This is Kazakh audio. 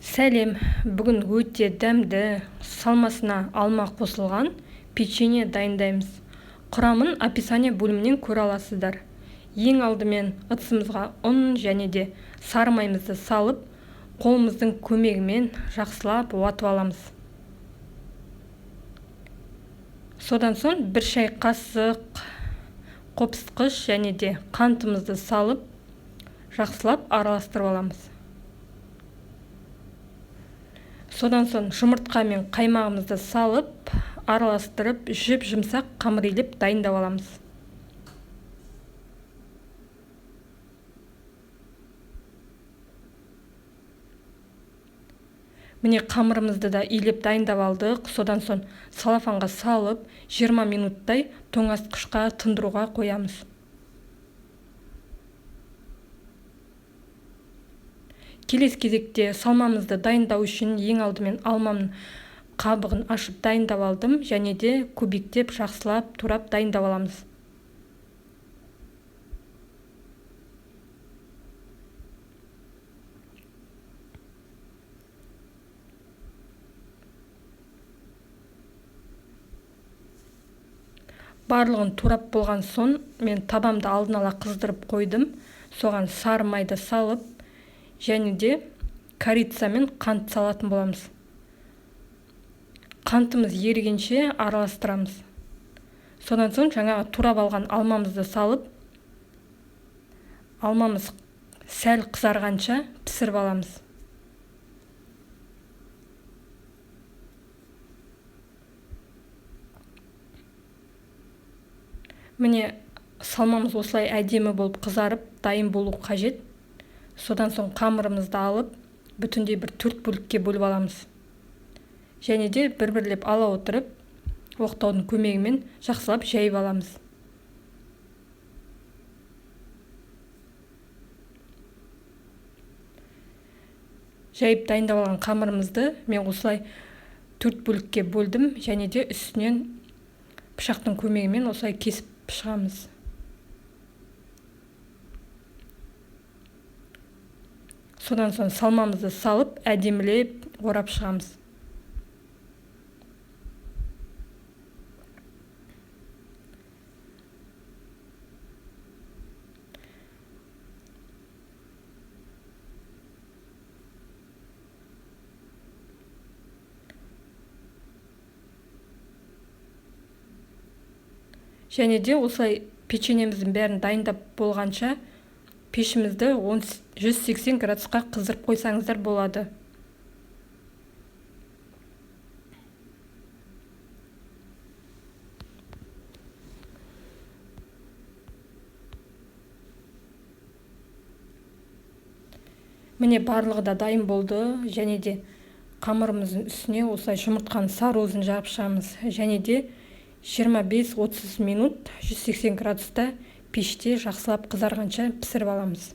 Сәлем! Бүгін өте дәмді, салмасына алма қосылған печенье дайындаймыз. Құрамын описание бөлімінен көре аласыздар. Ең алдымен ыдысымызға ұн және де сары маймызды салып, қолымыздың көмегімен жақсылап уатып аламыз. Содан соң бір шай қасық қопсытқыш және де қантымызды салып, жақсылап араластырып аламыз. Содан соң жұмыртқа мен қаймағымызды салып, араластырып, жұп-жұмсақ қамыр илеп дайындап аламыз. Міне, қамырымызды да илеп дайындап алдық. Содан соң салафанға салып, 20 минуттай тоңазытқышқа тындыруға қоямыз. Келесі кезекте салмамызды дайындау үшін ең алдымен алманың қабығын ашып дайындап алдым және де кубиктеп жақсылап турап дайындап аламыз. Барлығын турап болған соң мен табамды алдын ала қыздырып қойдым. Соған сары майды салып және де корица мен қант салатын боламыз. Қантымыз ерігенше араластырамыз. Содан соң жаңағы турап алған алмамызды салып, алмамыз сәл қызарғанша пісіріп аламыз. Міне, салмамыз осылай әдемі болып қызарып, дайын болу қажет. Содан соң қамырымызды алып, бүтіндей бір 4 бөлікке бөліп аламыз. Және де бір-бірлеп ала отырып, оқтаудың көмегімен жақсылап жайып аламыз. Жайып дайындап алған қамырымызды мен осылай 4 бөлікке бөлдім және де үстінен пышақтың көмегімен осылай кесіп шығамыз. Содан соң салмамызды салып, әдемілеп орап шығамыз. Және де осылай печеньеміздің бәрін дайындап болғанша пешімізді 180 градусқа қыздырып қойсаңыздар болады. Міне, барлығы да дайын болды. Және де қамырымыздың үстіне осылай жұмыртқаның сары уызын жағып шығамыз. Және де 25-30 минут 180 градуста пеште жақсылап қызарғанша пісіріп аламыз.